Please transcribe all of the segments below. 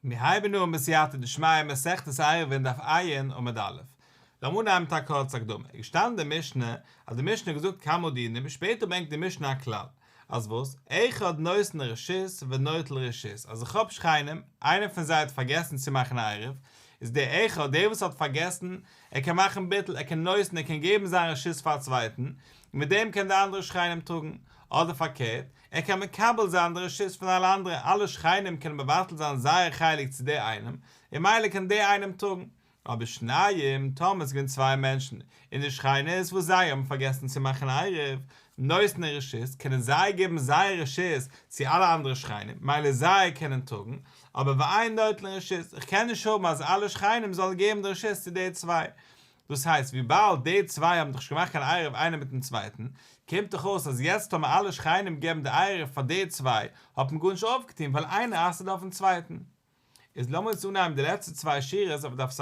מיר הייבן אן בסייעתא דשמיא מסכת עירובין דף ע' עמוד א'. לאמיר אנהייבן מיט א קורצע הקדמה. איז געשטאנען אין די משנה אז די משנה האט געזאגט כמה דינים און שפעטער ברענגט די משנה א כלל אז וואס? אחד נותן רשות ונוטל רשות אז איך האב שכנים איינער פון זיי האט פארגעסן צו מאכן א עירוב איז דער אחד דער וואס האט פארגעסן ער קען מאכן ביטול ער קען נותן ער קען געבן זיין רשות פאר א צווייטן און מיט דעם קען די אנדערע שכנים טראגן אדער פארקערט ער קען מקבל זיין די רשות פון אלע אנדערע, אלע שכנים קענען מבטל זיין זייער חלק צו די איינעם, און מילא קען די איינעם טראגן. אבער שניים, טאמער עס איז געווען צוויי מענטשן אין די שכנות וואס זיי האבן פארגעסן צו מאכן עירוב, נותנין רשות, קענען זיי געבן זייער רשות צו אלע אנדערע שכנים, מילא זיי קענען טראגן, אבער ואין נוטלין רשות, איך קען נישט האבן אז אלע שכנים זאלן געבן די רשות צו די צוויי. דאס הייסט וויבאלד די צוויי האבן דאך נישט געמאכט קיין עירוב איינער מיטן צווייטן, קומט דאך אויס אז יעצט טאמער אלע שכנים געבן די עירוב פאר די צוויי, האט מען גארנישט אויפגעטון ווייל איינער אסר'ט אויפן צווייטן. איז לאמיר יעצט אנהייבן די לעצטע צוויי שורות אויף דף ס"ט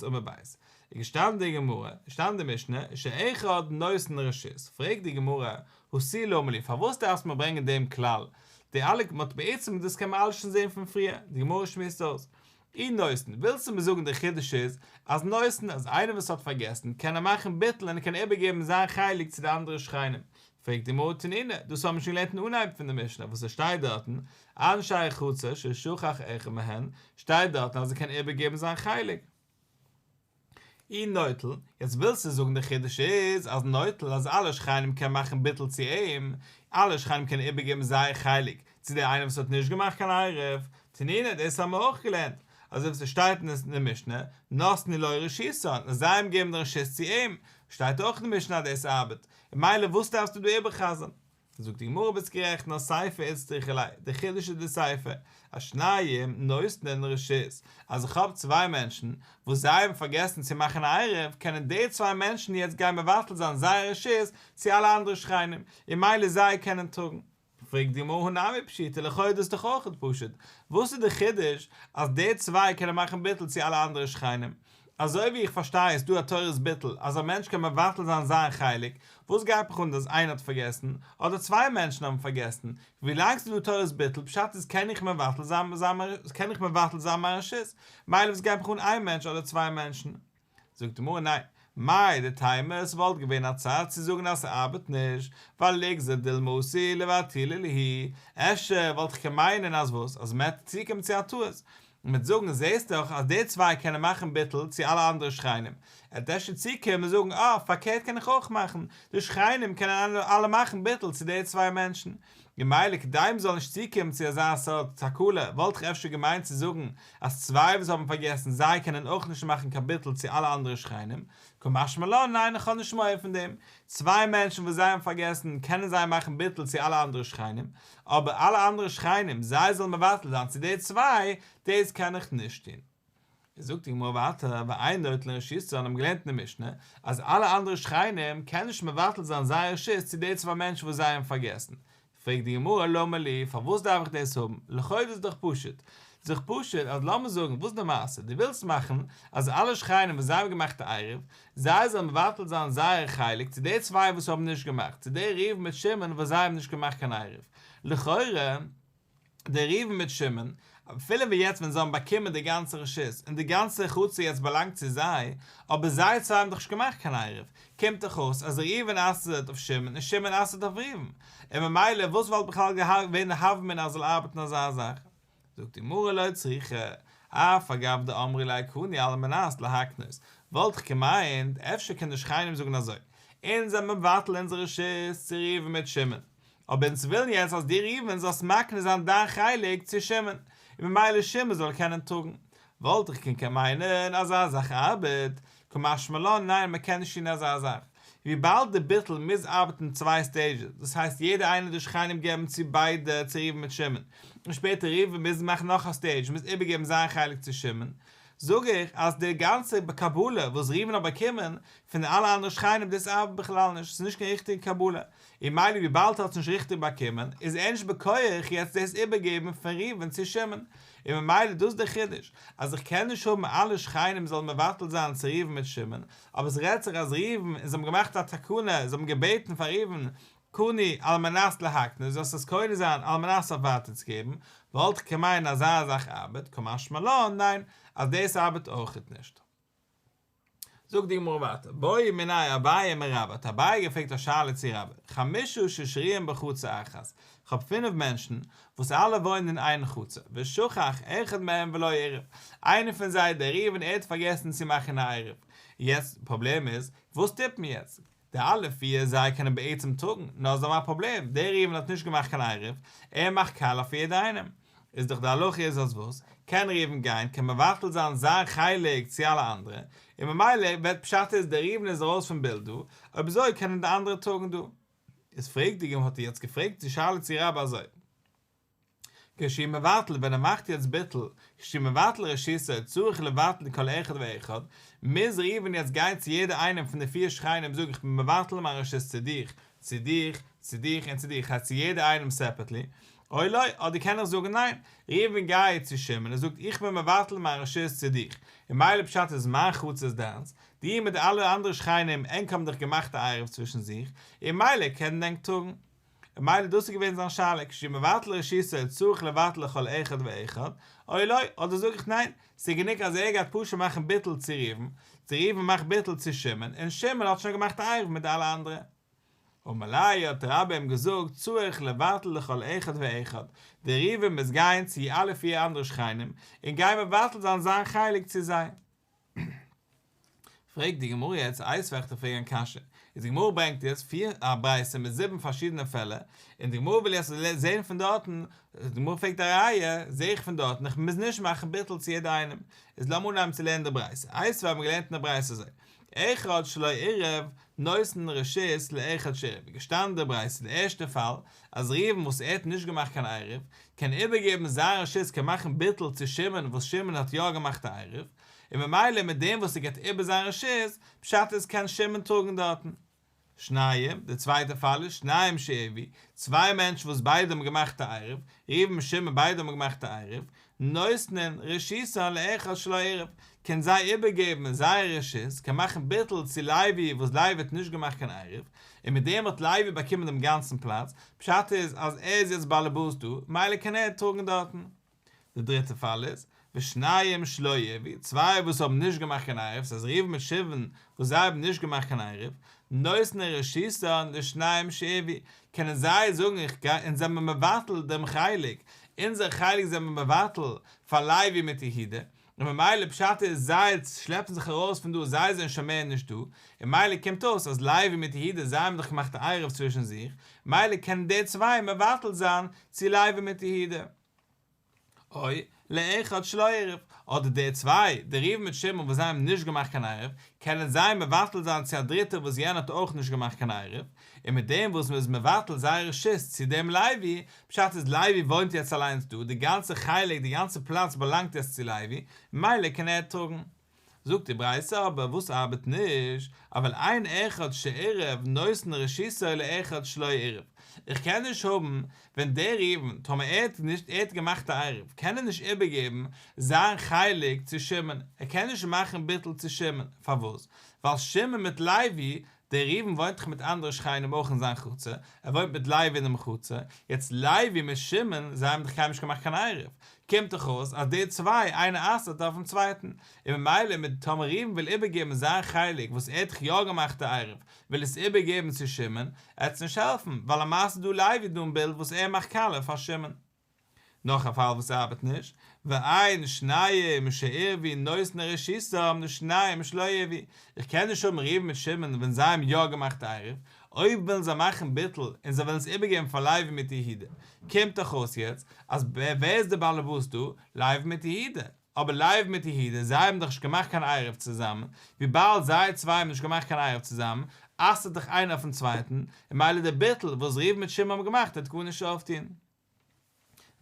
עמוד ב'. איז געשטאנען די גמרא, איז געשטאנען די משנה, שאחד נותן רשות, פרעגט די גמרא, הא תו למה לי, פארוואס דארפסטו מיר ברענגען דעם כלל, די אלע, מ'האט בעצם דאס קען מען אלעס שוין זען פון פריער, די גמרא שמועסט אויס, אי נותן, ווילסטו מיר זאגן דער חידוש איז אז נותן אז איינער וואס האט פארגעסן קען ער מאכן ביטול און ער קען איבערגעבן זיין חלק צו די אנדערע שכנים? פרעגט די גמרא תנינא, דאס האבן מיר שוין געלערנט אין אנהייב פון די משנה וואס עס שטייט דארטן אנשי חצר ששכח אחד מהן שטייט דארטן אז ער קען איבערגעבן זיין חלק. אי נוטל, יעצט ווילסטו זאגן די חידוש איז אז נוטל אז אלע שכנים קען מאכן ביטול צו אים, אלע שכנים קענען איבערגעבן זייער חלק צו דער איינער וואס האט נישט געמאכט קיין עירוב, תנינא דאס האבן מיר אויך געלערנט, אזוי ווי ס'שטייט אין די משנה, נתנו לו רשותן, אז זיי האבן געגעבן די רשות צו אים, שטייט אויך אין די משנה אז דאס ארבעט, און מילא וואס דארפסטו דא איבער'חזר'ן? זאגט די גמרא ביסט גערעכט נאר סיפא איצטריכא ליה, די חידוש איז די סיפא, אז שניים נותנין רשות, אז איך האב צוויי מענטשן וואס זיי האבן פארגעסן צו מאכן א עירוב, קענען די צוויי מענטשן יעצט גיין מבטל זיין זייער רשות צו אלע אנדערע שכנים, און מילא זיי קענען טראגן. פרעגט די גמרא הא נמי פשיטא, לכאו' איז דאס דאך אויך פשוט, וואס איז די חידוש אז די צוויי קענען מאכן ביטול צו אלע אנדערע שכנים? אזוי ווי איך פארשטיי איז דא א תורת ביטול אז א מענטש קען מבטל זיין זיין חלק, וואס גייט מיך אן אז איינער האט פארגעסן, אדער צוויי מענטשן האבן פארגעסן, ווילאנג ס'איז דא תורת ביטול פשט איז קען איך מבטל זיין קען איך מבטל זיין מיין רשות, מילא וואס גייט מיך אן איין מענטש אדער צוויי מענטשן? זאגט די גמרא ניין, מהו דתימא עס וואלט געווען א צד צו זאגן אז ס'ארבעט נישט, ווייל ליגזור דילמא אתי לבטולי להו, אפשר וואלט איך קען מיינען אז וואס? אז מ'עט צוקומען צו א טעות, און מ'עט זאגן זעסט דאך אז די צוויי קענען מאכן ביטול צו אלע אנדערע שכנים, עט אפשר צוקומען און זאגן אה פארקערט קען איך אויך מאכן, די שכנים קענען אלע מאכן ביטול צו די צוויי מענטשן, ממילא כדי מ'זאל נישט צוקומען צו אזא סארט תקלה וואלט איך אפשר געמיינט צו זאגן אז צוויי וואס האבן פארגעסן זיי קענען אויך נישט מאכן קיין ביטול צו אלע אנדערע שכנים, קא משמע לן ניין איך האב נישט מורא פון דעם, צוויי מענטשן וואס זיי האבן פארגעסן קענען זיי מאכן ביטול צו אלע אנדערע שכנים, אבער אלע אנדערע שכנים זיי זאלן מבטל זיין צו די צוויי, דאס קען איך נישט טון. זאגט די גמרא ווייטער, ואין נוטלין רשותן האבן געלערנט אין די משנה אז אלע אנדערע שכנים קענען נישט מבטל זיין זייער רשות צו די צוויי מענטשן וואס זיי האבן פארגעסן, פרעגט די גמרא למה לי, פארוואס דארף איך דאס האבן, לכאו' איז דאך פשוט, ס'איז דאך פשוט אז לאמיר זאגן וואס איז די מעשה, דו ווילסט מאכן אז אלע שכנים וואס זיי האבן געמאכט א עירוב, זיי זאלן מבטל זיין זייער חלק צו די צוויי וואס האבן נישט געמאכט, צו די ראובן מיט שמעון וואס זיי האבן נישט געמאכט קיין עירוב, לכאורה די ראובן מיט שמעון, אפילו ווי יעצט ווען זיי האבן באקומען די גאנצע רשות, און די גאנצע חצר יעצט באלאנגט צו זיי, אבער זיי צוויי האבן דאך נישט געמאכט קיין עירוב, קומט דאך אויס אז ראובן אסר'ט אויף שמעון און שמעון אסר'ט אויף ראובן, און ממילא וואס וואלט בכלל געווען די הוה אמינא אז זאל ארבעטן אזא זאך? זאגט די גמרא לא צריכא, אף על גב דאמרי ליה קני על מנת להקנות, וואלט איך געמיינט אפשר קען די שכנים זאגן אזוי, אונז זענען מבטל אונזער רשות צו ראובן מיט שמעון, אבער אונז ווילן יעצט אז דו ראובן זאלסט מקנה זיין דיין חלק צו שמעון, און ממילא שמעון זאל קענען טראגן. וואלט איך געקענט מיינען אז אזא זאך ארבעט, קא משמע לן ניין מען קען נישט טון אזא זאך, וויבאלד די ביטול מוז ארבעטן אין צוויי stages, דאס הייסט יעדער איינער די שכנים געבן צו ביידע צו ראובן מיט שמעון, און שפעטער ראובן מוז מאכן נאך א stage מוז איבערגעבן זיין חלק צו שמעון, זאג איך אז די גאנצע קבלה וואס ראובן האט באקומען פון אלע אנדערע שכנים דאס ארבעט בכלל נישט, ס'איז נישט קיין ריכטיגע קבלה, און מילא וויבאלד ער האט עס נישט ריכטיג באקומען איז ער נישט בכח יעצט דאס איבערגעבן פון ראובן צו שמעון, און ממילא דאס איז דער חידוש אז איך קען נישט האבן אלע שכנים זאלן מבטל זיין צו ראובן מיט שמעון, אבער עס רעדט זיך אז ראובן און זיי האבן געמאכט א תקנה, זיי האבן געבעטן פאר ראובן. קני על מנת להקנות, זאלסט עס קונה זיין על מנת אויף ווייטער צו געבן, וואלט איך געמיינט אזא זאך ארבעט, קא משמע לן, ניין, אז דאס ארבעט אויכעט נישט. זאגט די גמרא ווייטער, בעא מיניה אביי מרבה, האט אביי געפרעגט א שאלה צו רבה, חמשה ששרויים בחצר אחת, כ'האב פינף מענטשן וואס אלע וואוינען אין איין חצר, ושכח אחד מהם ולא עירב, איינער פון זיי דער ראובן ער האט פארגעסן צו מאכן א עירוב, יעצט פראבלעם איז, וואס טוט מען יעצט? די אלע פיר זיי קענען בעצם טראגן, נאר זיי האבן א פראבלעם, דער ראובן האט נישט געמאכט קיין עירוב, ער מאכט קאליע פאר יעדע איינעם. איז דאך די הלכה איז אז וואס? קען ראובן גיין, קען מבטל זיין זיין חלק צו אלע אנדערע, און ממילא ווערט פשט איז דער ראובן איז ארויס פון בילד דא, אויב אזוי קענען די אנדערע טראגן דא. איז פרעגט די גמ' האט ער יעצט געפרעגט די שאלה צו רבה אזוי. כשהוא מבטל ווען ער מאכט יעצט ביטול, כשהוא מבטל רשותו צריך לבטל לכל אחד ואחד, מוז ראובן יעצט גיין צו יעדע איינעם פון די פיר שכנים זאגן איך בין מבטל מיין רשות צו דיך, צו דיך, צו דיך און צו דיך, הייסט צו יעדע איינעם סעפערטלי, או לא, אדער קען איך זאגן ניין, ראובן גייט צו שמעון און זאגט איך בין מבטל מיין רשות צו דיך, און ממילא פשט איז מיין חצר איז דיינס, דו מיט די אלע אנדערע שכנים ענק האבן דאך געמאכט א עירוב צווישן זיך, און ממילא קענען ענק טראגן. און ממילא דאס איז געווען זיין שאלה, כשהוא מבטל רשותו צריך לבטל לכל אחד ואחד, או לא, אדער זאג איך ניין, ס'איז גענוג אז ער גייט פשוט מאכן ביטול צו ראובן, צו ראובן מאכט ביטול צו שמעון, און שמעון האט שוין געמאכט א עירוב מיט די אלע אנדערע. אמר ליה האט רבה אים געזאגט צריך לבטל לכל אחד ואחד, דער ראובן מוז גיין צו אלע פיר אנדערע שכנים און גיין מבטל זיין זיין חלק צו זיי. פרעגט די גמרא יעצט איתיביה וועל איך דיר פרעגן א קשיא, איז די גמרא ברענגט יעצט פיר א ברייתא מיט זיבן פארשידענע פעלער, און די גמרא וויל יעצט זען פון דארטן, די גמרא פרעגט א ראיה, זע איך פון דארטן איך מוז נישט מאכן ביטול צו יעדע איינעם, איז לאמיר אנהייבן צו לערנען די ברייתא, איתיביה האבן מיר געלערנט אין די ברייתא אזוי, אחד שלא עירב נותן רשות לאחד שעירב, איז געשטאנען אין די ברייתא די ערשטע פאל, אז ראובן וואס ער האט נישט געמאכט קיין עירוב, קען איבערגעבן זיין רשות קען מאכן ביטול צו שמעון וואס שמעון האט יא געמאכט א עירוב, און ממילא מיט דעם וואס ער געבט איבער זיין רשות, פשט איז קען שמעון טראגן דארטן. שניים, די צווייטע פאל איז שניים שעירבו, צוויי מענטשן וואס ביידע האבן געמאכט א עירוב, ראובן און שמעון ביידע האבן געמאכט א עירוב, נותנין רשותן לאחד שלא עירב, קען זיי איבערגעבן זייער רשות, קען מאכן ביטול צו לוי וואס לוי האט נישט געמאכט קיין עירוב, און מיט דעם האט לוי באקומען דעם גאנצן פלאץ, פשט איז אז ער איז יעצט באלעבאס דא, מילא קען ער טראגן דארטן. די דריטע פאל איז, ושניים שלא עירבו, צוויי וואס האבן נישט געמאכט קיין עירוב, ס'הייסט ראובן מיט שמעון וואס זיי האבן נישט געמאכט קיין עירוב, נותנין רשותן לשניים שעירבו, קענען זיי זאגן איך גיי, אונז זעמיר מבטל דעם חלק, אונזער חלק זעמיר מבטל פאר לוי מיט יהודה, און ממילא פשט איז זיי שלעפן זיך ארויס פון דא זיי זענען שוין מער נישט דא, און מילא קומט אויס אז לוי מיט יהודה זיי האבן דאך געמאכט א עירוב צווישן זיך, מילא קענען די צוויי מבטל זיין צו לוי מיט יהודה. או לאחד שלא עירב, אדער די צוויי, די ראובן מיט שמעון וואס זיי האבן נישט געמאכט קיין עירוב, קענען זיי מבטל זיין צו א דריטער וואס יענער האט אויך נישט געמאכט קיין עירוב, און מיט דעם וואס מען איז מבטל זייער רשות צו דעם לוי, פשט איז לוי וואוינט יעצט אליינס דא, די גאנצע חלק, די גאנצע פלאץ באלאנגט יעצט צו לוי, ממילא קען ער טראגן. זאגט די ברייתא אבער וואס ארבעט נישט, אבל אין אחד שעירב נותן רשותו לאחד שלא עירב, איך קען נישט האבן ווען דער ראובן טאמער ער האט נישט ער האט געמאכט א עירוב קען ער נישט איבערגעבן זיין חלק צו שמעון, ער קען נישט מאכן ביטול צו שמעון, פארוואס? ווייל שמעון מיט לוי דער ראובן וואוינט דאך מיט אנדערע שכנים אויך אין זיין חצר, ער וואוינט מיט לוי אינעם חצר, יעצט לוי מיט שמעון זיי האבן דאך קיינמאל נישט געמאכט קיין עירוב, קומט דאך אויס אז די צוויי איינער אסר'ט אויפן צווייטן, און ממילא מיט טאמער ראובן וויל איבערגעבן זיין חלק וואס ער האט דאך יא געמאכט די עירוב, וויל עס איבערגעבן צו שמעון, עט עס נישט העלפן, ווייל למעשה איז דא לוי דא אין בילד וואס ער מאכט קאליע פאר שמעון. נאך א פאל וואס ארבעט נישט, ואין שניים שעירבו נותנין רשותם לשניים שלא עירבו, איך קען נישט האבן ראובן מיט שמעון ווען זיי האבן יא געמאכט עירוב, אויב ווילן זיי מאכן ביטול און זיי ווילן עס איבערגעבן פאר לוי מיט יהודה, קומט דאך אויס יעצט אז ווער איז דער באלעבאס דא? לוי מיט יהודה. אבער לוי מיט יהודה זיי האבן דאך נישט געמאכט קיין עירוב צוזאמען, וויבאלד זיי צוויי האבן נישט געמאכט קיין עירוב צוזאמען, אסר'ט דאך איינער אויפן צווייטן, און מילא דער ביטול וואס ראובן מיט שמעון האבן געמאכט וועט גארנישט אויפטון.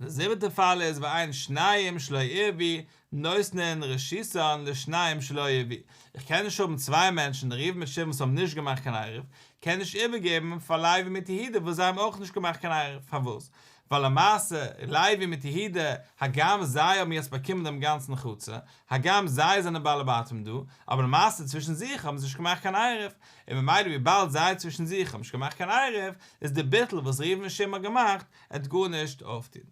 די זיבעטע פאל איז ואין שניים שלא עירבו נותנין רשותן לשניים שלא עירבו, איך קען נישט האבן צוויי מענטשן ראובן מיט שמעון וואס האבן נישט געמאכט קיין עירוב, קען נישט איבערגעבן פאר לוי מיט יהודה וואס זיי האבן אויך נישט געמאכט קיין עירוב, פארוואס? ווייל למעשה לוי מיט יהודה הגם זיי האבן יעצט באקומען דעם גאנצן חצר, הגם זיי זענען בעלי בתים דא, אבער למעשה צווישן זיך האבן זיי נישט געמאכט קיין עירוב, און ממילא וויבאלד זיי צווישן זיך האבן נישט געמאכט קיין עירוב, איז די ביטול וואס ראובן און שמעון האט געמאכט, עט גארנישט אויפטון.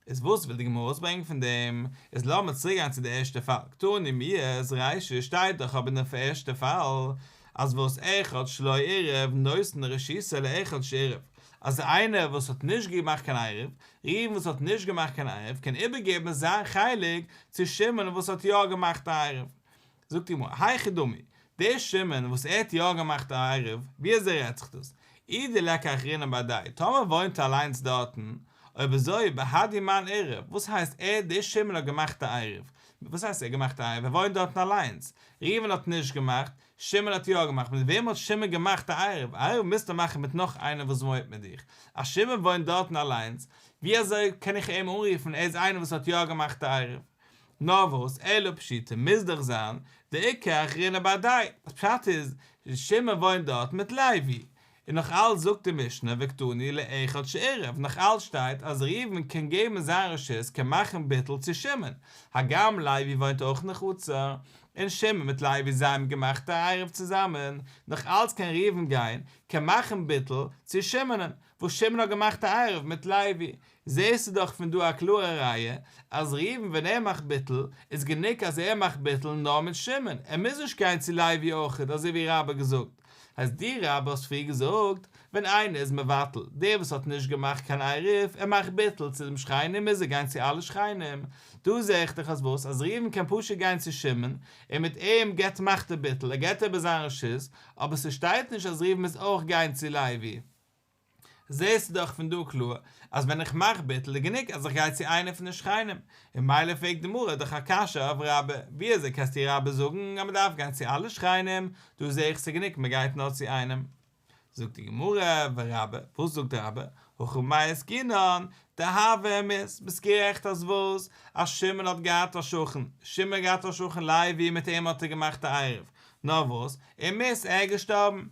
איז וואס וויל די גמרא אויסברענגען פון דעם? איז לאמיר צוריק גיין צו די ערשטע פאל, קתני מיהת רישא שטייט דאך אבער אין די ערשטע פאל אז וואס אחד שלא עירב נותן רשותו לאחד שעירב, אז איינער וואס האט נישט געמאכט קיין עירוב, ראובן וואס האט נישט געמאכט קיין עירוב קען איבערגעבן זיין חלק צו שמעון וואס האט יא געמאכט א עירוב. זאגט די גמרא, היכי דמי, דער שמעון וואס ער האט יא געמאכט א עירוב, ווי אזוי רעדט זיך דאס? אי דליכא אחרינא בהדיה, טאמער וואוינט ער אליינס דארטן, אויב אזוי בהדי מאן עירב, וואס הייסט ער דער שמעון האט געמאכט א עירוב? וואס הייסט ער האט געמאכט א עירוב? ער וואוינט דארטן אליינס, ראובן האט נישט געמאכט, שמעון האט יא געמאכט, מיט וועם האט שמעון געמאכט א עירוב? א עירוב מוזטו מאכן מיט נאך איינער וואס וואוינט מיט דיך, אז שמעון וואוינט דארטן אליינס, ווי אזוי קען איך אים אנרופן ער איז איינער וואס האט יא געמאכט א עירוב? נאר וואס, אלא פשיטא מוז דאך זיין, דאיכא אחרינא בהדיה, אז פשט איז, שמעון וואוינט דארט מיט לוי, און נאך אלץ זאגט די משנה וקתני לאחד שעירב, נאך אלץ שטייט אז ראובן קען געבן זיין רשות קען מאכן ביטול צו שמעון, הגם לוי וואוינט אויך אין חצר, און שמעון מיט לוי זיי האבן געמאכט א עירוב צוזאמען, נאך אלץ קען ראובן גיין קען מאכן ביטול צו שמעונ'ן, וואס שמעון האט געמאכט א עירוב מיט לוי, זעהסטו דאך פון דא א קלארע ראיה אז ראובן ווען ער מאכט ביטול איז גענוג אז ער מאכט ביטול נאר מיט שמעון, ער מוז נישט גיין צו לוי אויכעט אזוי ווי רבה געזאגט, אז דו רבה האסט פריער געזאגט ווען איינער איז מבטל דער וואס האט נישט געמאכט קיין עירוב ער מאכט ביטול צו דעם שכנים מוז ער גיין צו אלע שכנים, דא זעה איך דאך אז וואס אז ראובן קען פשוט גיין צו שמעון און מיט אים געט מאכט ער ביטול ער געט איבער זיין רשות אבער ס'שטייט נישט אז ראובן מוז אויך גיין צו לוי. זעסטו דאך פון דא קלאר אז ווען איך מאך ביטול איז גענוג אז איך גיי צו איינער פון די שכנים, און ממילא פרעגט די גמרא דאך א קשיא אויף רבה, ווי אזוי קענסטו רבה זאגן אז מען דארף גיין צו אלע שכנים, דא זעה איך ס'איז גענוג מען גייט נאר צו איינעם. זאגט די גמרא, ורבה, וואס זאגט רבה, הכא במאי עסקינן, דהוה ומית, ביסט גערעכט אז וואס, אז שמעון האט געהאט א שכן, שמעון האט געהאט א שכן לוי מיט אים האט ער געמאכט א עירוב, נאר וואס, ומית ער איז געשטארבן,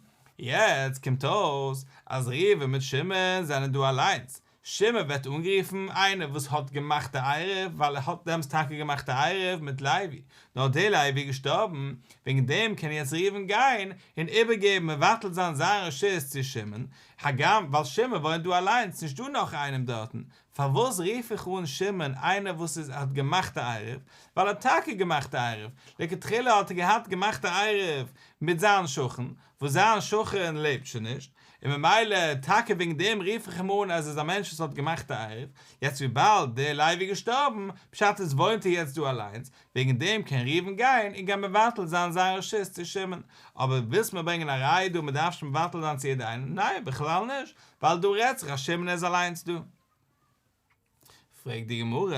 יעצט קומט אויס אז ראובן מיט שמעון זענען דא אליינס, שמעון ווערט אנגערופן איינער וואס האט געמאכט די עירוב ווייל ער האט דעמאלטס טאקע געמאכט א עירוב מיט לוי, נאר דער לוי איז געשטארבן, וועגן דעם קען יעצט ראובן גיין און איבערגעבן מבטל זיין זיין רשות צו שמעון, הגם ווייל שמעון וואוינט דא אליינס נישט דא נאך איינעם דארטן, פארוואס רוף איך אן שמעון איינער וואס איז האט געמאכט א עירוב? ווייל ער האט טאקע געמאכט א עירוב, לכתחילה האט ער געהאט געמאכט א עירוב מיט זיין שכן, וואס זיין שכן לעבט שוין נישט, און ממילא טאקע וועגן דעם רוף איך אים אן אז ער איז א מענטש וואס האט געמאכט א עירוב, יעצט וויבאלד דער לוי איז געשטארבן, פשט איז וואוינט ער יעצט דא אליינס, וועגן דעם קען ראובן גיין און גיין מבטל זיין זיין רשות צו שמעון, אבער ווילסט מיר ברענגען א ראיה דא מען דארף נישט מבטל זיין צו יעדער איינעם, ניין בכלל נישט, ווייל דא רעדט זיך אז שמעון איז אליינס דא. פרעגט די גמרא,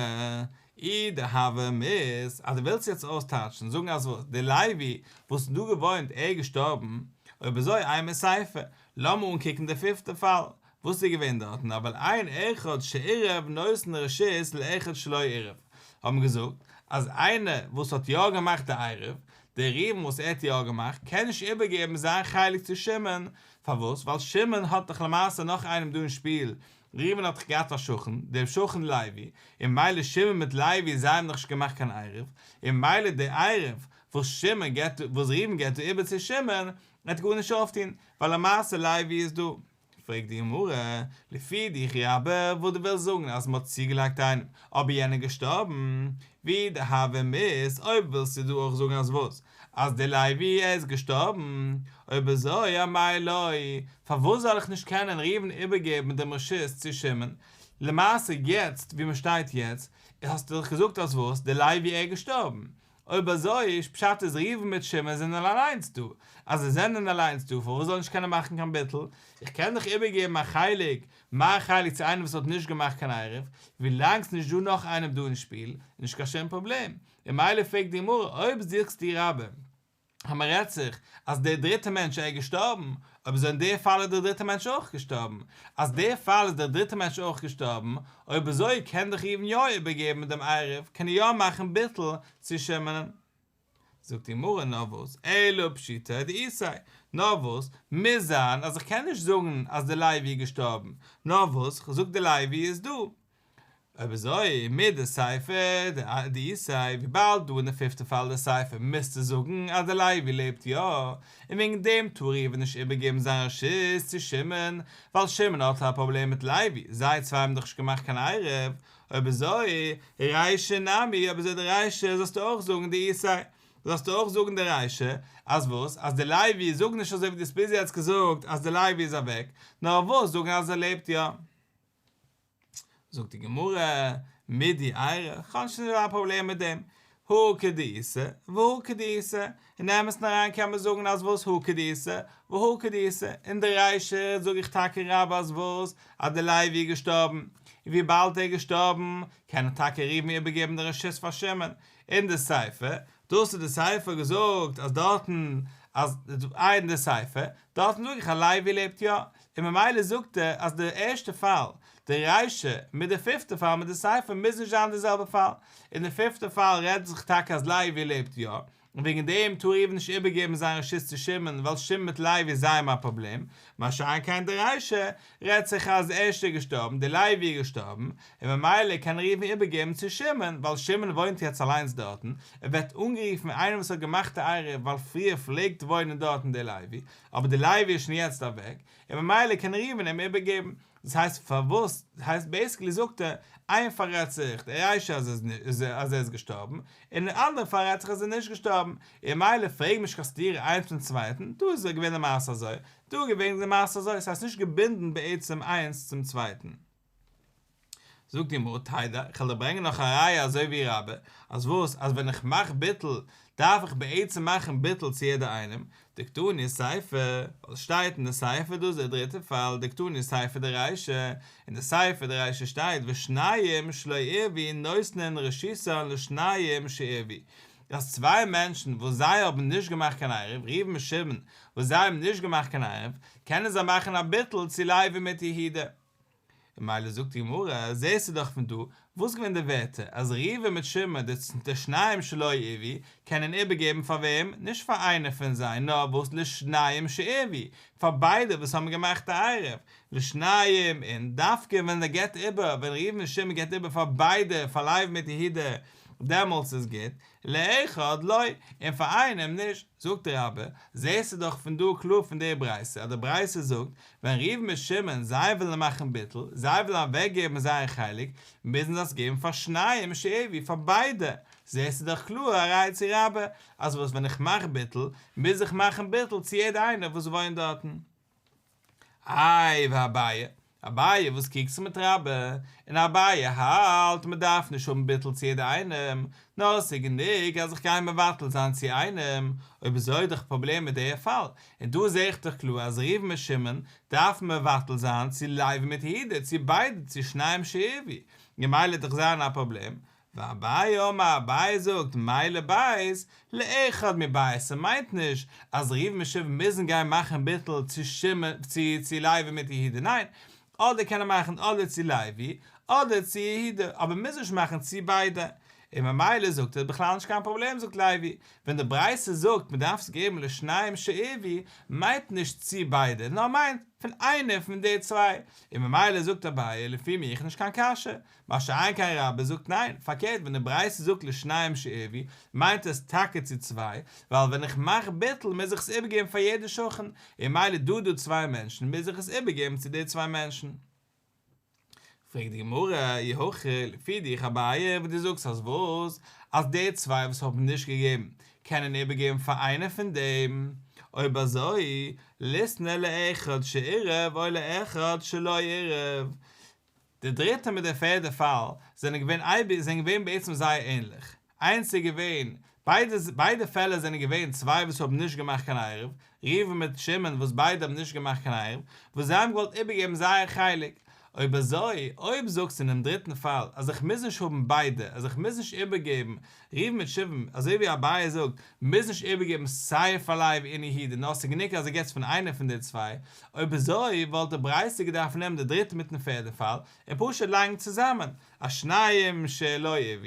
אי דהוה ומית, אז דו ווילסט יעצט אויסטייטשן, זאגן אז וואס, דער לוי וואס איז דא געוואוינט ער איז געשטארבן, אויב אזוי אימא סיפא, לאמיר אנקוקן די פיפטע פאל, וואס איז געווען דארטן, אבל אין אחד שעירב נותן רשות לאחד שלא עירב, האבן געזאגט אז איינער וואס האט יא געמאכט די עירוב, דער ראובן וואס ער האט יא געמאכט, קען נישט איבערגעבן זיין חלק צו שמעון, פארוואס? ווייל שמעון האט דאך למעשה נאך איינעם דא אין שפיל, ראובן האט דאך געהאט א שכן, דער שכן לוי, און ממילא שמעון מיט לוי זיי האבן דאך נישט געמאכט קיין עירוב, און ממילא דער עירוב וואס שמעון געבט וואס ראובן געבט דא איבער צו שמעון, וועט גארנישט אויפטון, ווייל למעשה לוי איז דא. פרעגט די גמרא, לפי דיך רבה, וואס דו ווילסט זאגן אז מ'האט צוגעלייגט איינעם, אבער יענער געשטארבן, ואי דהוה ומית, אויב ווילסטו דא אויך זאגן אז וואס? אז דער לוי ער איז געשטארבן, אויב אזוי אמאי לא, פארוואס זאל איך נישט קענען ראובן איבערגעבן דעם רשות צו שמעון? למעשה יעצט ווי מ'שטייט יעצט, האסטו דאך געזאגט אז וואס? דער לוי ער איז געשטארבן, אויב אזוי איז פשט אז ראובן מיט שמעון זענען אליינס דא, אז זיי זענען אליינס דא פארוואס זאל נישט קענען מאכן קיין ביטול? איך קען דאך איבערגעבן א חלק, מיין חלק צו איינעם וואס האט נישט געמאכט קיין עירוב, ווילאנג ס'נישט דא נאך איינעם דא אין שפיל, איז נישט קיין שום פראבלעם. און ממילא פרעגט די גמרא, אויב זאגסטו רבה אז מ'רעדט זיך אז דער דריטער מענטש ער איז געשטארבן, אויב אזוי אין די פאל איז דער דריטער מענטש אויך געשטארבן, אז די פאל איז דער דריטער מענטש אויך געשטארבן, אויב אזוי קען דאך ראובן יא איבערגעבן דעם עירוב, קען ער יא מאכן ביטול צו שמעון. זאגט די גמרא נאר וואס, אלא פשיטא דאיתיה, נאר וואס, מוז זיין אז איך קען נישט זאגן אז די לוי איז געשטארבן, נאר וואס, כ'זאג די לוי איז דא. אויב אזוי, מדסיפא דאיתיה, וויבאלד דא אין די פיפטע פאל די סיפא מוזטו זאגן אז די לוי לעבט יא, און וועגן דעם טאר ראובן נישט איבערגעבן זיין רשות צו שמעון, ווייל שמעון האט א פראבלעם מיט לוי, זיי צוויי האבן דאך נישט געמאכט קיין עירוב, אויב אזוי, רישא נמי, אויב אזוי די רישא זאלסטו אויך זאגן דאיתיה, זאלסטו אויך זאגן די רישא, אז וואס? אז די לוי, זאג נישט אזוי ווי דו האסט ביז יעצט געזאגט אז די לוי איז אוועק, נאר וואס, זאגן אז ער לעבט יא. זאגט די גמרא, מידי איירי, כ'האב נישט אזא פראבלעם מיט דעם, הא כדאיתא והא כדאיתא, אין אמת'ן אריין קען מען זאגן אז וואס הא כדאיתא והא כדאיתא, אין די רישא זאג איך טאקע רבה אז וואס, אז די לוי איז געשטארבן, און וויבאלד ער איז געשטארבן קען טאקע ראובן איבערגעבן די רשות פאר שמעון, אין די סיפא, דאס איז די סיפא געזאגט אז דארטן אז אין די סיפא, דארטן זאג איך אז לוי לעבט יא, און ממילא זאגט ער אז די ערשטע פאל, די רישא, מיט די פיפטע פאל מיט די סיפא מוז נישט זיין די זעלבע פאל, אין די פיפטע פאל רעדט זיך טאקע אז לוי לעבט יא, און וועגן דעם טאר ראובן נישט איבערגעבן זיין רשות צו שמעון ווייל שמעון מיט לוי זיי האבן א פראבלעם, מה שאין כן די רישא רעדט זיך אז די ערשטע איז געשטארבן, די לוי איז געשטארבן, און ממילא קען ראובן איבערגעבן צו שמעון ווייל שמעון וואוינט יעצט אליינס דארטן, ער ווערט אנגערופן איינער וואס האט געמאכט די עירוב ווייל פריער פלעגט וואוינען דארטן די לוי, אבער די לוי איז שוין יעצט אוועק, און ממילא קען ראובן אים איבערגעבן. דאס הייסט פארוואס, דאס הייסט בעיסיקלי זאגט ער, איין פאל רעדט זיך די רישא אז אז ער איז געשטארבן, און די אנדערע פאל רעדט זיך אז ער איז נישט געשטארבן, און ממילא פרעג מיר נישט קיין סתירה איינס צום צווייטן, דא איז געווען די מעשה אזוי, דא איז געווען די מעשה אזוי, ס'הייסט נישט געבינדן בעצם איינס צום צווייטן. זאגט די גמרא, תדע, איך וועל דיר ברענגען נאך א ראיה אזוי ווי רבה, אז וואס, אז ווען איך מאך ביטול, דארף איך בעצם מאכן ביטול צו יעדער איינעם, דקתני סיפא, ווייל עס שטייט אין די סיפא דאס איז דער דריטער פאל, דקתני סיפא דרישא, אין די סיפא דרישא שטייט ושניים שלא עירבו נותנין רשותן לשניים שעירבו, אז צוויי מענטשן וואס זיי האבן נישט געמאכט קיין עירוב, ראובן און שמעון, וואס זיי האבן נישט געמאכט קיין עירוב, קענען זיי מאכן א ביטול צו לוי מיט יהודה. און ממילא זאגט די גמרא, זעסטו דאך פון דא, וואס געווען די ווערטער, אז ראובן מיט שמעון די שניים שלא עירבו, קענען איבערגעבן פאר וועם? נישט פאר איינער פון זיי, נאר וואס לשניים שעירבו, פאר ביידע וואס האבן געמאכט א עירוב, לשניים, און דווקא ווען ער געבט איבער, ווען ראובן און שמעון געבט איבער פאר ביידע, פאר לוי מיט יהודה, דעמאלטס איז גוט, לאחד לא, און פאר איינעם נישט, זאגט רבה, זעסטו דאך פון דא קלאר פון די ברייתא אז די ברייתא זאגט, ווען ראובן מיט שמעון זיי ווילן מאכן ביטול, זיי ווילן אוועק געבן זייער חלק, מוזן זיי עס געבן פאר שניים שעירבו, פאר ביידע, זעסטו דאך קלאר א ראיה צו רבה, אז וואס ווען איך מאך ביטול, מוז איך מאכן ביטול צו יעדע איינער וואס וואוינט דארטן. איי ואביי, אביי וואס קריגט זיך מיט רבה, און אביי האלט מען דארף נישט האבן ביטול צו יעדע איינעם, נאר עס איז גענוג אז איך גיי מבטל זיין צו איינעם, אויב אזוי איז דאך פראבלעם מיט די פאל, און דא זעה איך דאך קלאר אז ראובן מיט שמעון דארפן מבטל זיין צו לוי מיט יהודה, צו ביידע צו שניים שעירבו, ממילא וועט דאך זיין א פראבלעם, ואביי אמר, אביי זאגט, מאי לב', לאחד מב', ס'מיינט נישט אז ראובן מיט שמעון מוזן גיין מאכן ביטול צו שמעון צו צו לוי מיט יהודה, ניין, אדער קען ער מאכן אדער צו לוי אדער צו יהודה, אבער מוז נישט מאכן צו ביידע, און ממילא זאגט ער בכלל נישט קיין פראבלעם זאגט לוי, ווען די ברייתא זאגט מ'דארף עס געבן לשניים שעירבו, מיינט נישט צו ביידע, נאר מיינט פון איינע פון די צוויי, און ממילא זאגט אביי לפי מיך נישט קיין קשיא, מה שאין כן רבה זאגט ניין, פארקערט ווען די ברייתא זאגט לשניים שעירבו מיינט עס טאקע צו צוויי, ווייל ווען איך מאך ביטול מוז איך עס איבערגעבן פאר יעדע שכן, און ממילא דא דא צוויי מענטשן מוז איך עס איבערגעבן צו די צוויי מענטשן. פרעגט די גמרא, אי הכי, לפי דיך אביי וואס דו זאגסט אז וואס? אז די צוויי וואס האבן נישט געגעבן קענען איבערגעבן פאר איינער פון דעם, אויב אזוי ליתני לאחד שעירב או לאחד שלא עירב, די דריטע מיט די פערדע פאל זענען געווען אייביג זענען געווען בעצם זייער ענליך, איינס איז געווען, ביידע ביידע פעלער זענען געווען צוויי וואס האבן נישט געמאכט קיין עירוב, ראובן מיט שמעון וואס ביידע האבן נישט געמאכט קיין עירוב, וואס זיי האבן געוואלט איבערגעבן זייער חלק, אויב אזוי, אויב זאגסטו אינעם דריטן פאל אז איך מוז נישט האבן ביידע, אז איך מוז נישט איבערגעבן ראובן מיט שמעון, אזוי ווי אביי זאגט, מוז נישט איבערגעבן סיי פאר לוי און יהודה נאר ס'איז גענוג אז ער געבט פון איינע פון די צוויי, אויב אזוי וואלט די ברייתא געדארפט נעמען די דריטע מיטן פערדע פאל און פשוט לייגן צוזאמען, אז שניים שלא עירבו,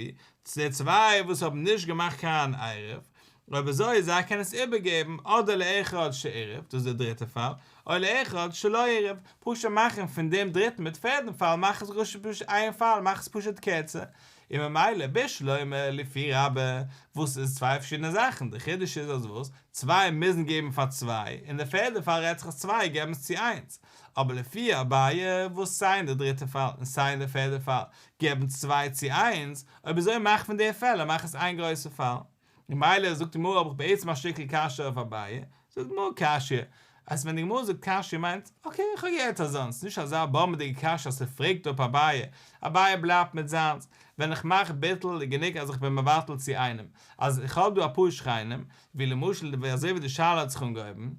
די צוויי וואס האבן נישט געמאכט קיין עירוב, אויב אזוי זיי קענען עס איבערגעבן אדער לאחד שעירב, דאס איז די דריטע פאל, או לאחד שלא עירב, פשוט מאכן פון דעם דריטן מיט פערדן פאל מאך עס פשוט איין פאל, מאך עס פשוט קערצער, און ממילא בשלמא לפי רבה, וואס איז צוויי פארשידענע זאכן, די חידוש איז אז וואס, צוויי מוזן געבן פאר צוויי, און די פערדע פאל רעדט זיך אז צוויי געבן עס צו איינס, אבער לפי אביי וואס סיי אין די דריטע פאל און סיי אין די פערדע פאל געבן צוויי צו איינס, אויב אזוי מאך פון די פעלער מאך עס איין גרויסע פאל. ממילא זאגט די גמרא האב איך בעצם א שטיקל קשיא אויף אביי, זאגט די גמרא קשיא, אז ווען די גמרא זאגט קשיא מיינט okay איך האב געהערט אזאנס, נישט אזא באמבעדיגע קשיא אז ס'פרעגט אפ אביי, אביי בלייבט מיט זיינס, ווען איך מאך ביטול איז גענוג אז איך בין מבטל צו איינעם, אז איך האב דא אפאר שכנים, ווי למשל אזוי ווי די שאלה האט זיך אנגעהויבן,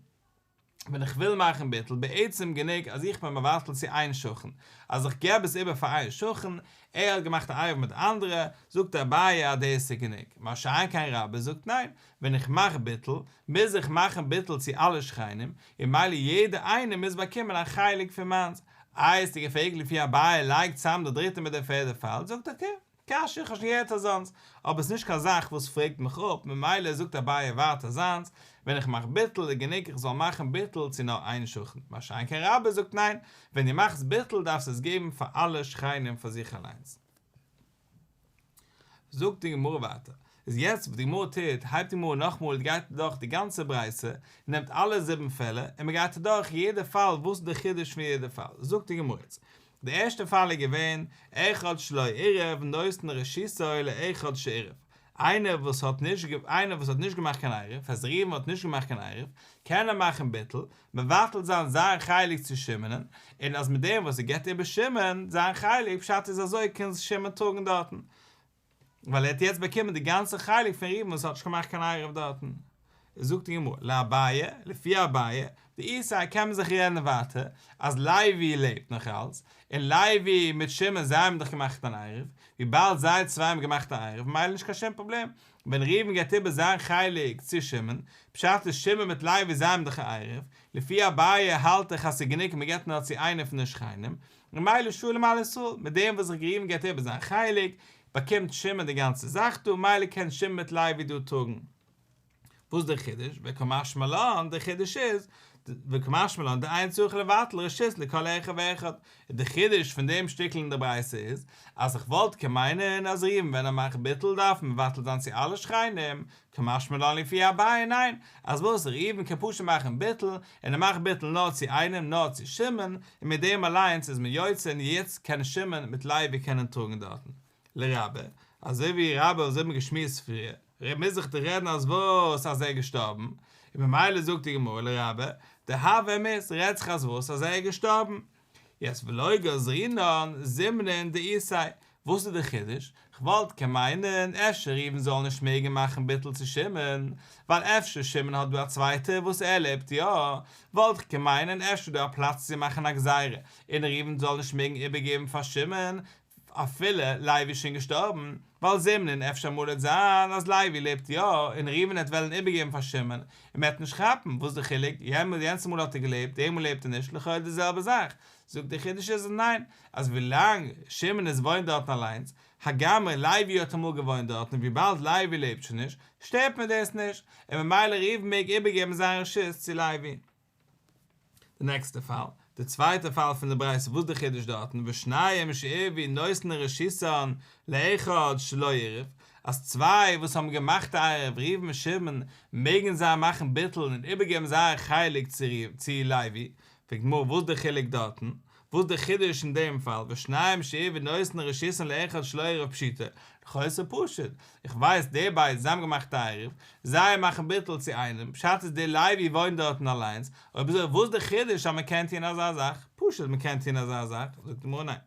ווען איך וויל מאכן ביטול, בעצם גענוג אז איך בין מבטל צו איין שכן, אז איך געב עס איבער פאר איין שכן, ער האט געמאכט א עירוב מיט אנדערע, זאגט אביי אז דאס איז גענוג, מה שאין כן רבה זאגט ניין, ווען איך מאך ביטול, מוז איך מאכן ביטול צו אלע שכנים, און מילא יעדער איינער מוז באקומען א חלק פון מיינס. איי האסטו געפרעגט לפי אביי לייג צאם די דריטע מיט די פערדע פאל, זאגט okay, קשיא, איך האב שוין געהערט אזאנס, אבער עס איז נישט קיין זאך וואס פרעגט מיך אפ, ממילא זאגט אביי ווייטער זיינס, ווען איך מאך ביטול איז גענוג איך זאל מאכן ביטול צו נאר איין שכן, מה שאין כן רבה זאגט ניין, ווען דו מאכסט ביטול דארפסטו עס געבן פאר אלע שכנים פאר זיך אליינס. זאגט די גמרא ווייטער, איז יעצט וואס די גמרא טוט, הייבט די גמרא נאכמאל גייט אדורך די גאנצע ברייתא, נעמט אלע זיבן פעלער, און מען גייט אדורך יעדע פאל וואס איז די חידוש פון יעדע פאל, זאגט די גמרא יעצט, די ערשטע פאל איז געווען, אחד שלא עירב נותן רשותו לאחד שעירב, איינער וואס האט נישט איינער וואס האט נישט געמאכט קיין עירוב, אז ראובן האט נישט געמאכט קיין עירוב, קען ער מאכן ביטול, מבטל זיין זיין חלק צו שמעונ'ען, און אז מיט דעם וואס ער געבט איבער שמעון זיין חלק, פשט איז אזוי קען שמעון טראגן דארטן. ווייל ער האט יעצט באקומען די גאנצע חלק פון ראובן וואס האט נישט געמאכט קיין עירוב דארטן. זאגט די גמרא, לאביי, לפי אביי, דאיתיה קען מען זיך רעדן ווייטער, אז לוי לעבט נאך אלץ, און לוי מיט שמעון זיי האבן דאך געמאכט אן עירוב, וויבאלד זיי צוויי האבן געמאכט א עירוב ממילא נישט קיין שום פראבלעם, ווען ראובן געבט איבער זיין חלק צו שמעון, פשט איז שמעון מיט לוי זיי האבן דאך א עירוב, לפי אביי האלט איך אז ס'איז גענוג מ'געבט נאר צו איינער פון די שכנים, ממילא שלום על ישראל, מיט דעם וואס ראובן געבט איבער זיין חלק, באקומט שמעון די גאנצע זאך דא, מילא קען שמעון מיט לוי דא טראגן. וואס איז דער חידוש? וקא משמע לן, דער חידוש איז, וקא משמע לן דאין צריך לבטל רשות לכל אחד ואחד, און דער חידוש פון דעם שטיקל אין דער ברייתא איז, אז איך וואלט קען מיינען אז ראובן ווען ער מאכט ביטול דארף מען מבטל זיין צו אלע שכנים, קא משמע לן לפי אביי ניין, אז וואס ראובן קען פשוט מאכן ביטול, און ער מאכט ביטול נאר צו איינעם נאר צו שמעון, און מיט דעם אליינס איז מען יוצא און יעצט קען שמעון מיט לוי קענען טראגן דארטן. לרבה, אזוי ווי רבה אזוי האט מען געשמועסט פריער, מוז זיך דאך רעדן אז וואס אז ער איז געשטארבן, און ממילא זאגט די גמרא לרבה, דהוה מית רעדט זיך אז וואס אז ער איז געשטארבן. יעצט ולא גזרינן זימנין דאיתיה, וואס איז די חידוש? כ'וואלט קען מיינען אפשר ראובן זאל נישט מעגן מאכן ביטול צו שמעון, ווייל אפשר שמעון האט דא א צווייטער וואס ער לעבט יא, וואלט איך קען מיינען אפשר דא א פלאץ צו מאכן א גזירה און ראובן זאל נישט מעגן איבערגעבן פאר שמעון אפילו לוי איז שוין געשטארבן, ווייל זימנין אפשר אמאל וועט זיין אז לוי לעבט יא און ראובן העט וועלן איבערגעבן פאר שמעון און מען העט נישט כאפן, וואס איז די חילוק, יענץ מאל האט ער געלעבט די מאל לעבט ער נישט, לכאו' די זעלבע זאך, זאגט די חידוש איז ניין, אז ווילאנג שמעון איז וואוינט דארטן אליינס, הגם לוי האט אמאל געוואוינט דארטן און וויבאלד לוי לעבט שוין נישט, שטערט מיר דאס נישט, און ממילא ראובן מעג איבערגעבן זיין רשות צו לוי. די נעקסטע פאל, די צווייטע פאל פון די ברייתא, וואס איז די חידוש דארטן, ושניים שעירבו נותנין רשותן לאחד שלא עירב, אז צוויי וואס האבן געמאכט א עירוב, ראובן און שמעון, מעגן זיי מאכן ביטול און איבערגעבן זייער חלק צו לוי, פרעגט די גמרא וואס איז די חילוק דארטן, וואס איז די חידוש אין דעם פאל, ושניים שעירבו נותנין רשותן לאחד שלא עירב פשיטא, לכאו' איז פשוט, איך ווייס די ביידע זיי האבן געמאכט א עירוב, זיי מאכן ביטול צו איינעם, פשט איז דער לוי וואוינט דארטן אליינס, אויב אזוי וואס איז די חידוש אז מען קען טון אזא זאך, פשוט מען קען טון אזא זאך, זאגט די גמרא ניין.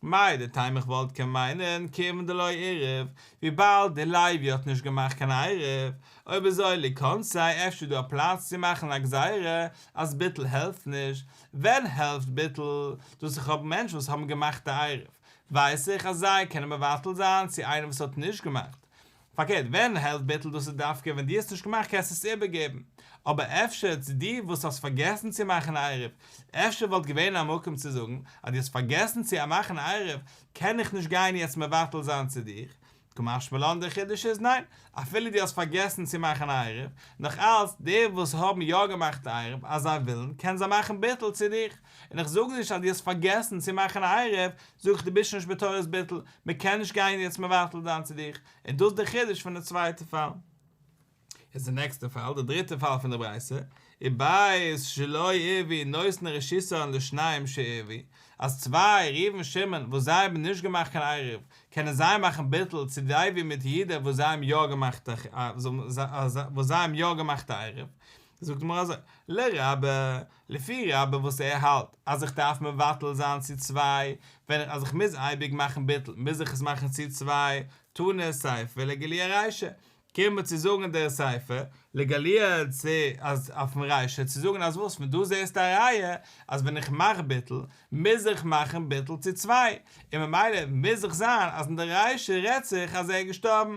מהו דתימא איך וואלט קען מיינען כיוון דלא עירב, וויבאלד דער לוי האט נישט געמאכט קיין עירוב, אויב אזוי ליכנסיה אפשר איז דא א פלאץ צו מאכן א גזירה אז ביטול העלפט נישט, ווען העלפט ביטול? דאס איך האב מענטשן וואס האבן געמאכט א עירוב, ווייס איך אז זיי קענען מבטל זיין צו איינער וואס האט נישט געמאכט, פארקערט ווען העלפט ביטול דאס איז דווקא ווען דו האסט נישט געמאכט קענסטו עס איבערגעבן, אבער אפשר צו דו וואס האסט פארגעסן צו מאכן עירוב, אפשר וואלט געווען א מקום צו זאגן אז דו האסט פארגעסן צו מאכן עירוב קען איך נישט גיין יעצט מבטל זיין צו דיך, קא משמע לן דער חידוש איז ניין, אפילו דו האסט פארגעסן צו מאכן עירוב, נאך אלץ די וואס האבן יא געמאכט עירוב אז זיי ווילן קענען זיי מאכן ביטול צו דיך, און איך זאג נישט אז דו האסט פארגעסן צו מאכן עירוב, זאג איך דו ביסט שוין נישט בתורת ביטול, מען קען נישט גיין יעצט מבטל זיין צו דיך, און דאס איז דער חידוש פון די צווייטע פאל. איז די נעקסטע פאל, די דריטע פאל פון די ברייתא, וב' שלא עירבו נותנין רשותן לשניים שעירבו, אז צוויי, ראובן שמעון, וואס זיי האבן נישט געמאכט קיין עירוב, קענען זיי מאכן ביטול צו לוי מיט יהודה וואס זיי האבן יא געמאכט וואס זיי האבן יא געמאכט א עירוב. זאגט די גמרא אזוי, לרבה, לפי רבה וואס ער האלט אז איך דארף מבטל זיין צו צוויי, ווען איך אז איך מוז אייביג מאכן ביטול מוז איך עס מאכן צו צוויי, תנא סיפא לגלויי רישא, קומט מען צו זאגן דער סיפא לגלויי צו אז אויפן רישא צו זאגן אז וואס פון דא זעסטו א ראיה אז ווען איך מאך ביטול מוז איך מאכן ביטול צו צוויי און ממילא מוז איך זיין אז אין די רישא רעדט זיך אז ער איז געשטארבן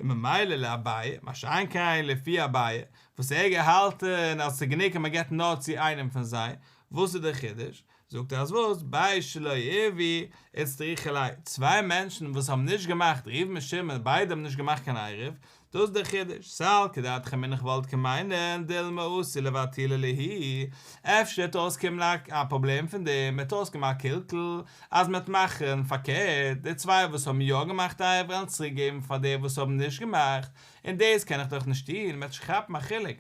און ממילא לאביי מה שאין כן לפי אביי וואס ער האט געהאלטן אז ס'איז גענוג אז מ'געבט נאר צו איינעם פון זיי, וואס איז דער חידוש? זאגט ער אז וואס, ב' שלא עירבו איצטריכא ליה, צוויי מענטשן וואס האבן נישט געמאכט ראובן און שמעון ביידע האבן נישט געמאכט קיין עירוב, דאס איז דער חידוש, סלקא דעתך אמינא איך וואלט קען מיינען דילמא אתי לבטולי להו, אפשר וועט אויסקומען א פראבלעם פון דעם, וועט אויסקומען א קלקול, אז מען וועט מאכן פארקערט, די צוויי וואס האבן יא געמאכט עירוב וועלן צוריק געבן פאר די וואס האבן נישט געמאכט, און דאס קען איך דאך נישט טון, מען וועט נישט כאפן א חילוק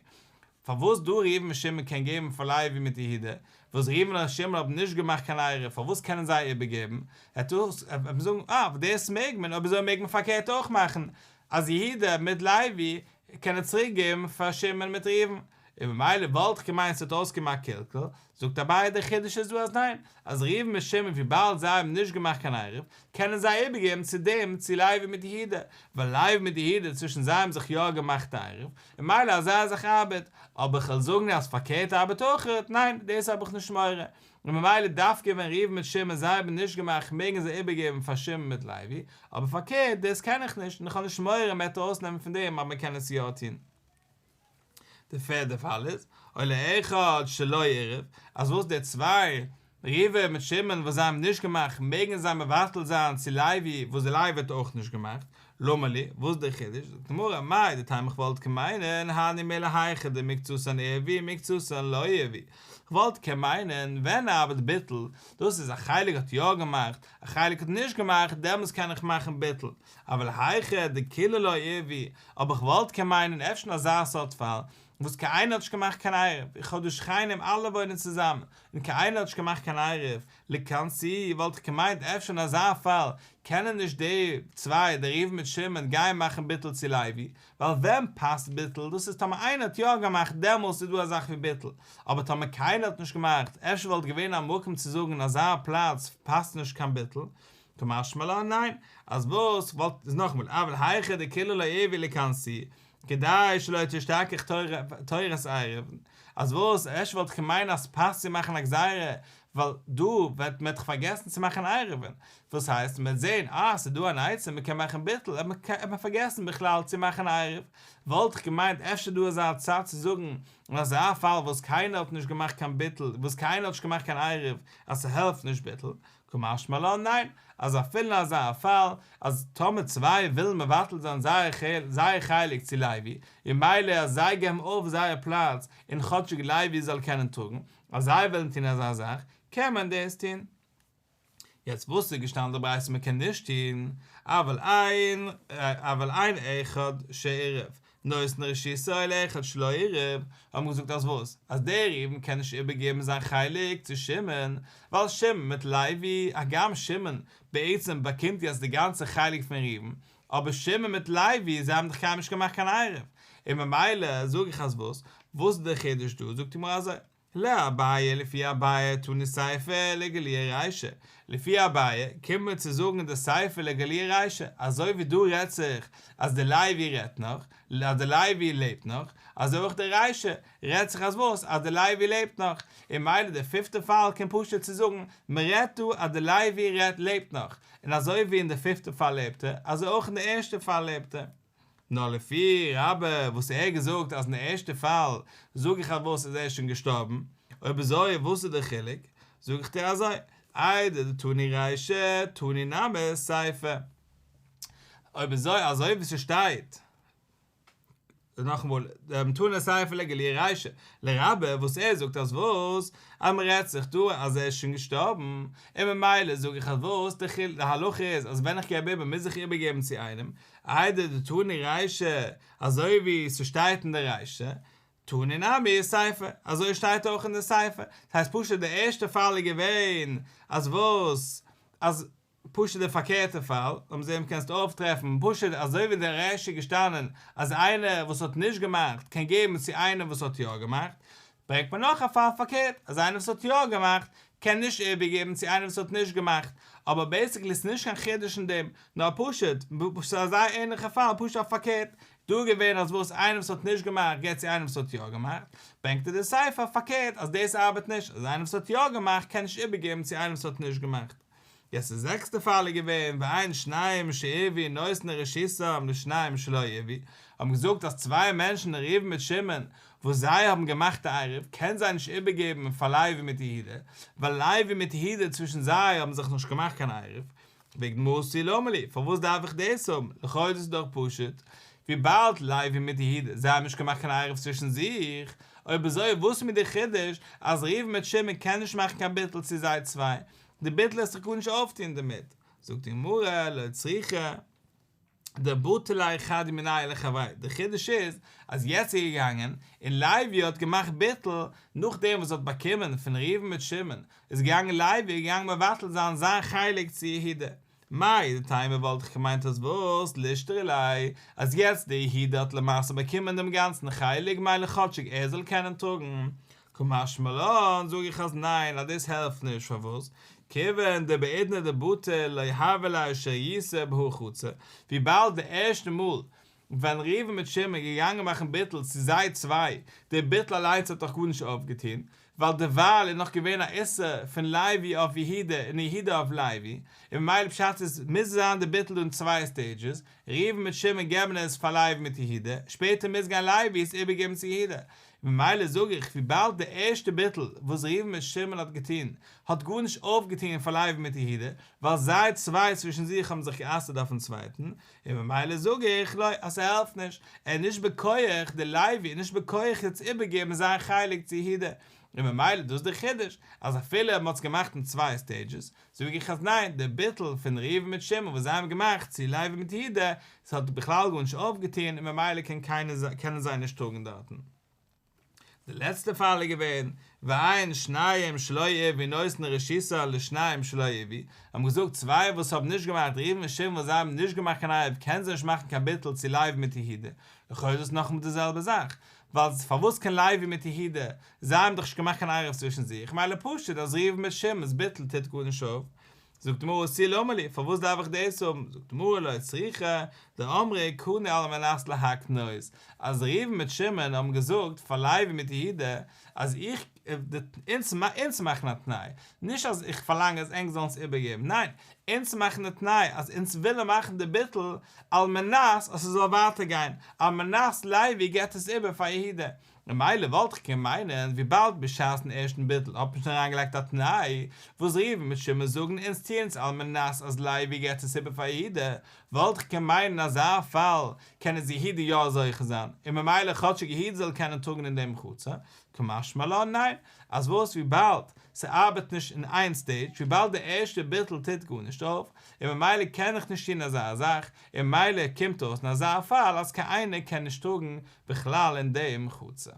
פארוואס דא ראובן און שמעון קען געבן פאר לוי מיט יהודה, וואס ראובן און שמעון האבן נישט געמאכט קיין עירוב פארוואס קענען זיי איבערגעבן, וועט מען זאגן אה דאס מעג מען, אויב אזוי מעג מען פארקערט אויך מאכן, אז יהודה מיט לוי קענען צוריק געבן פאר שמעון מיט ראובן, און ממילא וואלט איך געמיינט ס'וועט אויסקומען א קלקול, זאגט אביי דער חידוש איז דא אז ניין, אז ראובן מיט שמעון וויבאלד זיי האבן נישט געמאכט קיין עירוב, קענען זיי איבערגעבן צו דעם צו לוי מיט יהודה, ווייל לוי מיט יהודה צווישן זיי האבן זיך יא געמאכט עירוב, און ממילא אזא זאך ארבעט, אבער כ'וועל זאגן אז פארקערט ארבעט אויכעט, ניין, דאס האב איך נישט מורא, און ממילא דווקא ווען ראובן מיט שמעון זיי האבן נישט געמאכט מעגן זיי איבערגעבן פאר שמעון מיט לוי, אבער פארקערט דאס קען איך נישט און איך האב נישט מורא מ'עט ארויסנעמען פון דעם אז מ'קען עס יא טון. די פערדע פאל איז, או לאחד שלא עירב, אז וואס די צוויי, ראובן מיט שמעון וואס זיי האבן נישט געמאכט מעגן זיי מבטל זיין צו לוי וואס די לוי האט אויך נישט געמאכט, למה לי, וואס איז דער חידוש? זאגט די גמרא, מהו דתימא איך וואלט קען מיינען, הני מילי היכא דמקצתן עירבו מקצתן לא עירבו, כ'וואלט קען מיינען, ווען ארבעט ביטול, דאס איז א חלק האט יא געמאכט, א חלק האט נישט געמאכט, דעמאלס קען איך מאכן ביטול, אבל היכא דכולהו לא עירבו, אבער כ'וואלט קען מיינען אפשר אין אזא סארט פאל, וואס קיין איינער האט נישט געמאכט קיין עירוב, איך האב דא שכנים אלע וואוינען צוזאמען, און קיין איינער האט נישט געמאכט קיין עירוב, ליכנסו, וואלט איך געמיינט אפשר אין אזא פאל קענען נישט די צוויי, די ראובן מיט שמעון, גיין מאכן ביטול צו לוי, ווייל ווען פאסט ביטול, דאס איז טאמער איינער האט יא געמאכט דעמאלס איז דא א זאך ווי ביטול, אבער טאמער קיינער האט נישט געמאכט, אפשר וואלט געווען א מקום צו זאגן אין אזא פלאץ פאסט נישט קיין ביטול, קא משמע לן ניין, אז וואס וואלט איז נאכאמאל אבל היכא דכולהו לא עירבו ליכנסו, כדי שלא תשתכח תורת עירובין, אז וואס אפשר וואלט איך געמיינט אז ס'פאסט צו מאכן א גזירה, ווייל דא וועט מען דאך פארגעסן צו מאכן עירובין, וואס הייסט מען וועט זען אה ס'איז דא אן עצה מען קען מאכן ביטול, וועט מען פארגעסן בכלל צו מאכן עירוב, וואלט איך געמיינט אפשר דא אזא צד צו זאגן אין אזא פאל וואס קיינער האט נישט געמאכט קיין ביטול, וואס קיינער האט נישט געמאכט קיין עירוב, אז ס'העלפט נישט ביטול, קא משמע לן ניין, אז אפילו אין אזא פאל אז טאמער צוויי ווילן מבטל זיין זייער חלק צו לוי, און ממילא אז זיי געבן אויף זייער פלאץ און כאטשיג לוי זאל קענען טראגן, אז זיי ווילן טון אזא זאך, קען מען דאס טון. יעצט וואס איז געשטאנען די ברייתא מען קען נישט טון, אבל אין אבל אין אחד שעירב נותן רשותו לאחד שלא עירב, האבן געזאגט אז וואס? אז דער ראובן קען נישט איבערגעבן זיין חלק צו שמעון, ווייל שמעון מיט לוי, הגם שמעון בעצם באקומט יעצט די גאנצע חלק פון ראובן, אבער שמעון מיט לוי זיי האבן דאך קיינמאל נישט געמאכט קיין עירוב, און ממילא זאג איך אז וואס? וואס איז דער חידוש דא? זאגט די גמרא אזוי. לאביי לפי אביי תנא סיפא לגלויי רישא, לפי אביי קומט מען צו זאגן די סיפא לגלויי רישא, אזוי ווי דא רעדט זיך אז די לוי רעדט נאך, אז די לוי לעבט נאך, אזוי אויך די רישא רעדט זיך אז וואס? אז די לוי לעבט נאך, און ממילא די פיפטע פאל קומט פשוט צו זאגן מען רעדט דא אז די לוי רעדט לעבט נאך, און אזוי ווי אין די פיפטע פאל לעבט ער, אזוי אויך אין די ערשטע פאל לעבט ער. נאר לפי רבה וואס ער האט געזאגט אז אין די ערשטע פאל זאג איך אז וואס איז ער שוין געשטארבן, אויב אזוי וואס איז די חילוק? זאג איך דיר אזוי, איידי דתני רישא תני נמי סיפא. אויב אזוי אזוי ווי ס'שטייט. נאכאמאל, תנא סיפא לגלויי רישא, לרבה וואס ער זאגט אז וואס? אז מען רעדט זיך דא אז ער איז שוין געשטארבן, און ממילא זאג איך אז וואס? די הלכה איז אז ווען איך געב איבער מוז איך איבערגעבן צו איינעם, איידי דתני רישא, אזוי ווי ס'שטייט אין די רישא, תני נמי סיפא, אזוי שטייט אויך אין די סיפא, ס'הייסט פשוט די ערשטע פאל איז געווען אז וואס? אז פשוט די פארקערטע פאל, לאמיר זעהן אויב קענסטו אויפטרעפן, פשוט אזוי ווי די רישא איז געשטאנען אז איינער וואס האט נישט געמאכט קען געבן צו איינער וואס האט יא געמאכט, ברענגט מען נאך א פאל פארקערט אז איינער וואס האט יא געמאכט קען נישט איבערגעבן צו איינער וואס האט נישט געמאכט, אבער בעיסיקלי איז נישט קיין חידוש אין דעם, נאר פשוט, ס'איז אזא ענליכע פאל פשוט אויף פארקערט, דא איז געווען אז וואס איינער וואס האט נישט געמאכט געבט צו איינער וואס האט יא געמאכט, ברענגט ער די סיפא פארקערט אז דאס ארבעט נישט, אז איינער וואס האט יא געמאכט קען נישט איבערגעבן צו איינער וואס האט נישט געמאכט. יעצט די זעקסטע פאל איז געווען ואין שניים שעירבו נותנין רשותם לשניים שלא עירבו, האבן געזאגט אז צוויי מענטשן ראובן מיט שמעון וואס זיי האבן געמאכט א עירוב קען זיי נישט איבערגעבן פאר לוי מיט יהודה, ווייל לוי מיט יהודה צווישן זיי האבן זיך נישט געמאכט קיין עירוב, פרעגט די גמרא תו למה לי, פארוואס דארף איך דאס האבן, לכאו' איז עס דאך פשוט, וויבאלד לוי מיט יהודה זיי האבן נישט געמאכט קיין עירוב צווישן זיך, אויב אזוי וואס איז מיר די חידוש אז ראובן מיט שמעון קען נישט מאכן קיין ביטול צו זיי צוויי, די ביטול וועט זיך גארנישט אויפטון דערמיט, זאגט די גמרא, לא צריכא דבטיל ליה חד מינייהו לחבריה, די חידוש איז אז יעצט איז געגאנגען און לוי האט געמאכט ביטול נאכדעם וואס ער האט באקומען פון ראובן מיט שמעון, איז געגאנגען לוי איז געגאנגען מבטל זיין זיין חלק צו יהודה, מהו דתימא וואלט איך געמיינט אז וואס לישתרי ליה אז יעצט די יהודה האט למעשה באקומען דעם גאנצן חלק מילא כאטשיג ער זאל קענען טראגן, קא משמע לן זאג איך אז ניין אז דאס העלפט נישט פארוואס כיוון דבעידנא דבטיל לא הוה ליה שריותא בהא חצר וויבאלד די ערשטע מאל ווען ראובן מיט שמעון געגאנגען מאכן ביטול צו זיי צוויי, די ביטול אליינס האט דאך גארנישט אויפגעטון, ווייל דערווייל איז נאך געווען א איסור פון לוי אויף יהודה און יהודה אויף לוי, און ממילא פשט איז מוז זיין די ביטול דא אין צוויי סטעידזשעס, ראובן מיט שמעון געבן עס פאר לוי מיט יהודה, שפעטער מוז גיין לוי עס איבערגעבן צו יהודה, ממילא זאג איך וויבאלד די ערשטע ביטול וואס ראובן מיט שמעון האט געטון האט גארנישט אויפגעטון פאר לוי מיט יהודה, ווייל זיי צוויי צווישן זיך האבן זיך גע'אסר'ט אויפן צווייטן, און ממילא זאג איך לא אז ס'העלפט נישט, ער איז נישט בכח, די לוי איז נישט בכח יעצט איבערגעבן זיין חלק צו יהודה, און ממילא דאס איז די חידוש, אז אפילו מ'האט עס געמאכט אין צוויי סטעידזשעס, זאג איך אז ניין, די ביטול פון ראובן מיט שמעון וואס זיי האבן געמאכט צו לוי מיט יהודה, ס'האט בכלל גארנישט אויפגעטון און ממילא קען קיינער קענען זיי נישט טראגן דארטן. די לעצטע פאל איז געווען, ואין שניים שלא עירבו נותנין רשותן לשניים שלא עירבו, האבן געזאגט צוויי וואס האבן נישט געמאכט ראובן און שמעון וואס זיי האבן נישט געמאכט קיין עירוב קענען זיי נישט מאכן קיין ביטול צו לוי מיט יהודה, לכאו' איז דאס נאכאמאל די זעלבע זאך, ווייל פארוואס קען לוי מיט יהודה, זיי האבן דאך נישט געמאכט קיין עירוב צווישן זיך, מילא פשוט אז ראובן מיט שמעון'ס ביטול טוט גארנישט אויף, זאגט די גמרא תו למה לי, פארוואס דארף איך דאס האבן? זאגט די גמרא לא צריכא, דאמרי קנו על מנת להקנות, אז ראובן מיט שמעון האבן געזאגט פאר לוי מיט יהודה אז איך, אונז מאכן א תנאי, נישט אז איך פארלאנג אז ענק זאלן עס איבערגעבן, ניין, אונז מאכן די תנאי אז אונז ווילן מאכן די ביטול על מנת אז ס'זאל ווייטער גיין, על מנת לוי געבט עס איבער פאר יהודה, ממילא וואלט איך קענען מיינען וויבאלד בשעת'ן ערשטן ביטול האט מען שוין אריינגעלייגט א תנאי וואס ראובן מיט שמעון זאגן אונז טוען עס על מנת אז לוי געבט עס איבער פאר יהודה, וואלט איך קענען מיינען אזא פאל קען עס יהודה יא זוכה זיין און ממילא כאטשיג יהודה זאל קענען טראגן אין דעם חצר, קא משמע לן ניין, אז וואס וויבאלד ס'ארבעט נישט אין איין סטעידזש וויבאלד די ערשטע ביטול טוט גארנישט אויף און ממילא קען איך נישט טון אזא זאך און ממילא קומט אויס אין אזא פאל אז קיין איינער קען נישט טראגן בכלל אין דעם חצר.